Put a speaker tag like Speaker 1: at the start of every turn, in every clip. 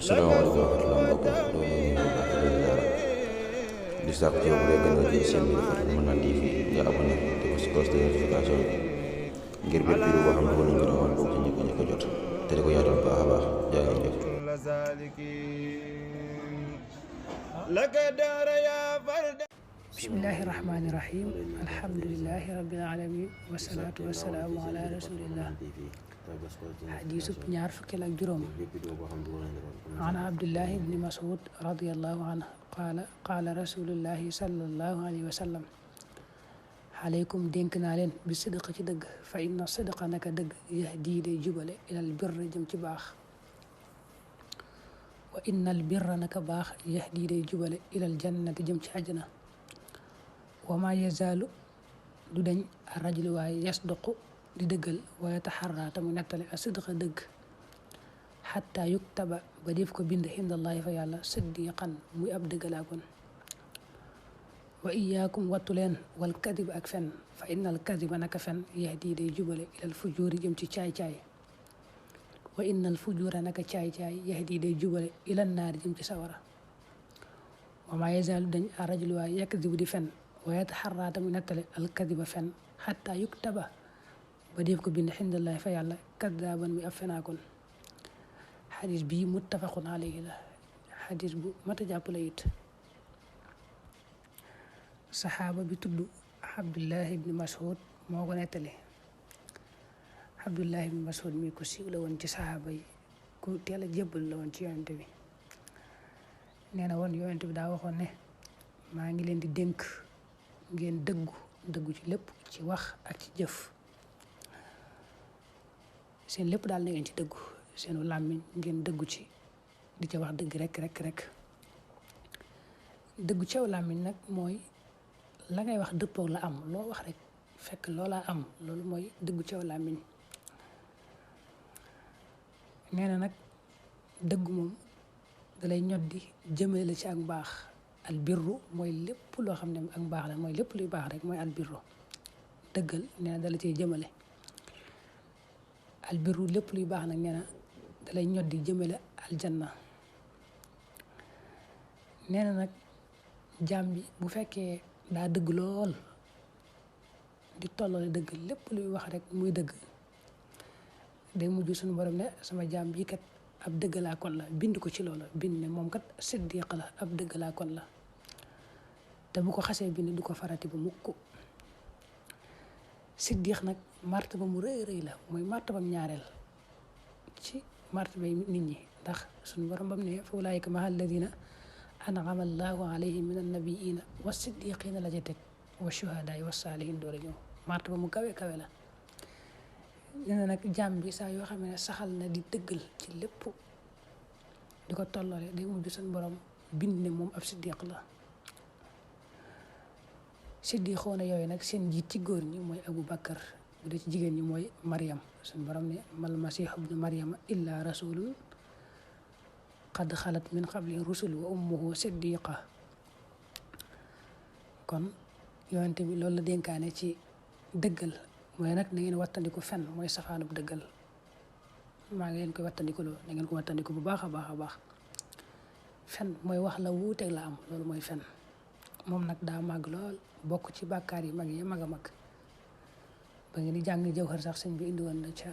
Speaker 1: salaamaaleykum wa rahmatulah mbokk yi doo leen nuyu baax di leen ziara di sàkk ci yow bu dee gën nga jël seen bi Fatma TV nga abonné te ko si cloche de notification bi ngir bépp vidéo boo xam ne nañ ko doon bokk ci njëkk a jot te di ko yaatal baax a baax jaa ngeen jëf.
Speaker 2: bismillahi rahmaani rahim alhamdulilahi rabbil alamin wasalaatu wasalaamu ala rasulillah xadiisub ñaar fukkeel ak juróom an abdullahi ibni mas'ud radiallahu anhu qaala rasulullahi sallallahu alayhi wa sallam aleykum dénk naa leen bi sidqa ci dëgg fa inna sidqa naka dëgg yahdi day jubale ilal birra jëm ci baax wa innal birra naka baax yahdi day jubale ilal jannati jëm ci àjjana wa ma yazaalu du dañ rajulu waaye yasduqu di dëggal wala taxarraata mu nettali a sidqa dëgg xatta yuktaba ba def ko bind xindallaahi fa yàlla siddiqan muy ab dëggalaakoon wa iyaakum wattu leen wal kadib ak fen fa innal kadiba naka fen yahdi day jubale ilal fujuuri jëm ci caay-caay wa innal fujuura naka caay-caay yahdi day jubale ilal naari jëm ci sawara wa ma yazaalu dañ a rajulu waaye yakdibu di fen wa yataxarraata mu nettali al kadiba fen xatta yuktaba ba def ko bind xindallaahi fa yàlla kadaaban muy ab fenaakoon xadis bii muttafaqun alayhi la xadis bu mata jàpp la it saxaaba bi tudd Abdullahi ibni Mas'ud moo ko nettali Abdullahi ibni Mas'ud mi ku siiw la woon ci saxaaba yi ku teel a jébbal la woon ci yonent bi nee na woon yonent bi daa waxoon ne maa ngi leen di dénk ngeen dëggu ci lépp ci wax ak ci jëf seen lépp daal na ngeen ci dëggu seenu làmmiñ ngeen dëggu ci di ca wax dëgg rek dëggu ci aw làmmiñ nag mooy la ngay wax dëppoog la am loo wax rek fekk loolaa am loolu mooy dëggu ci aw làmmiñ nee na nag dëggu moom dalay ñoddi jëmale la ci ak mbaax albirru mooy lépp loo xam ne ak mbaax la mooy lépp luy baax rek mooy albirru dëggal nee na dala cee jëmale albirru lépp luy baax nag nee na dalay ñoddi jëmale aljanna nee na nag jaam bi bu fekkee daa dëgg lool di tolloole dëgg lépp luy wax rek muy dëgg day mujj suñu borom ne sama jaam bii kat ab dëggalaa kon la bind ko ci loolu bind ne moom kat siddiq la ab dëggalaa kon la te bu ko xasee bind du ko farati bu mukk siddiq nag martaba mu rëy la mooy martabam ñaareel ci martaba nit ñi ndax suñu borom bam ne fa ulaayika ma'a alladina an'ama allahu alayhim min annabiina wa siddiqina la ca teg wa shuhadaai wa saalihin door a ñëw martaba mu kawe la nee na nag jaam bi saa yoo xam ne saxal na di dëggal ci lépp di ko tolloole day mujj suñu borom bind ne moom ab siddiq la siddiqoona yooyu nag seen njiit ci góor ñi mooy Abu Bakar bu dee ci jigéen ñi mooy Maryam suñu borom ne mal masiixu ibnu Maryama illa rasulun qad xalat min qabli rusul wa ummuhu siddiqa kon yonente bi loolu la dénkaane ci dëggal mooy nag na ngeen wattandiku fen mooy safaanub dëggal maa ngi leen koy wattandikuloo na ngeen ko wattandiku bu baax a baax fen mooy wax la wuuteeg la am loolu mooy fen moom nag daa màgg lool bokk ci bàkkaar yi mag yi mag a mag ba ngeen di jàng Jawhar sax sëñ bi indi woon na ca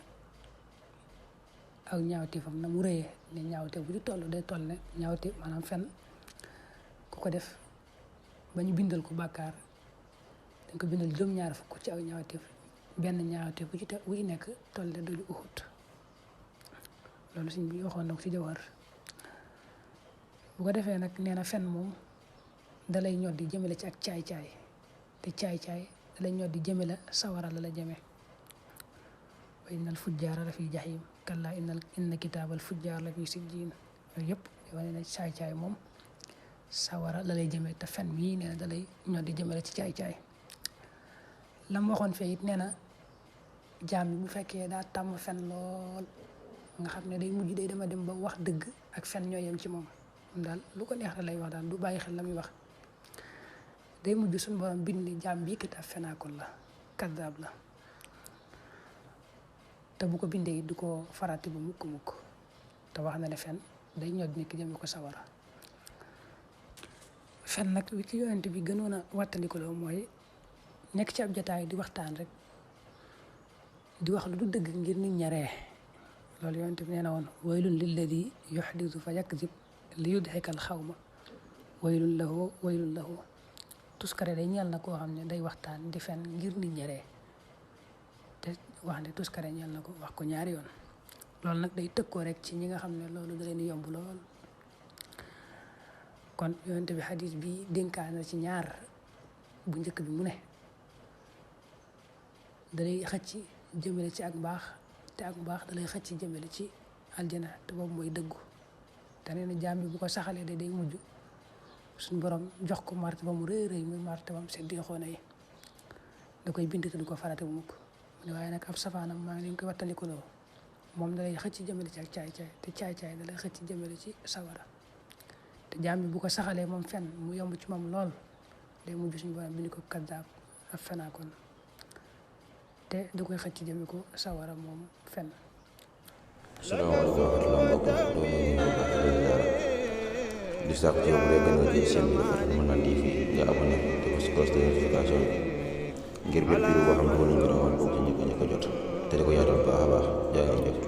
Speaker 2: aw ñaawteefam na mu rëyee ne ñaawteef bu di toll day toll ne ñaawteef maanaam fen ku ko def ba ñu bindal ko bàkkaar dañ ko bindal juróom-ñaar fukk ci aw ñaawteef benn ñaawteef bu ci nekk toll ne doju Uhud loolu sëñ bi waxoon na ko ci Jawhar bu ko defee nag nee na fen moom dalay ñoddi jëmale ci ak caay-caay te caay-caay dalay ñoddi jëmale sawara la jëme wa innal fujjaara la fi jahim kalla inna kitaabal fujjaar la fi sijjiin yooyu yëpp wane na caay-caay moom sawara la lay jëme te fen mii nee na dalay ñoddi jëmale ci caay-caay lam waxoon fee it nee na jaam bi bu fekkee daa tàmm fen lool nga xam ne day mujj day dema dem ba wax dëgg ak fen ñoo yem ci moom daal lu ko neex lay wax daal du bàyyi xel la muy wax day mujj suñu borom bind ni jaam bii kat ab fenaakoon la kaddaab la te bu ko bindee du ko farati bu mukk te wax na ne fen day ñod nit ki jëme ko sawara. fen nag wi ci yonent bi gënoon a wattandikuloo mooy nekk ci ab jotaay di waxtaan rek di wax lu du dëgg ngir nit ñaree. loolu yonent bi nee na woon waylun lilladi yuxdisu fa yakzib li yudxikal xawma waylun lahu tuskare day ñeel na koo xam ne day waxtaan di fen ngir nit ñaree te wax ne tuskare ñeel na ko wax ko ñaari yoon. loolu nag day tëkkoo rek ci ñi nga xam ne loolu da leen yomb lool. kon yonent bi xadis bi dénkaana ci ñaar. bu njëkk bi mu ne dalay xëcc jëmale ci ak mbaax te ak mbaax dalay xëcc jëmale ci aljana te boobu mooy dëggu. te nee na jaam bi bu ko saxalee day mujj suñu borom jox ko martaba mu rëy rëy muy martabam siddiqoona yi da koy bind te du ko farate bu mukk. waaye nag ab safaanam maa ngi leen koy wattandikuloo moom dalay xëcc jëmale ci ak caay-caay te caay-caay dalay xëcc jëmale ci sawara. te jaam bi bu ko saxalee moom fen mu yomb ci moom lool day mujj suñu borom bind ko kaddaab ak fenaakoon te da koy xëcc jëme ko sawara moom fen.
Speaker 1: asalaamaaleykum wa rahmatulah mbokk di sàkku ci yow bu dee gën a jël seen bi dafa mën naa TV nga abonné te ko si cloche de notification ngir bépp vidéo boo xam ne wala ñu rawal boo ci njëkk a jot te di ko yaatal baax a baax jaa ngeen jëf.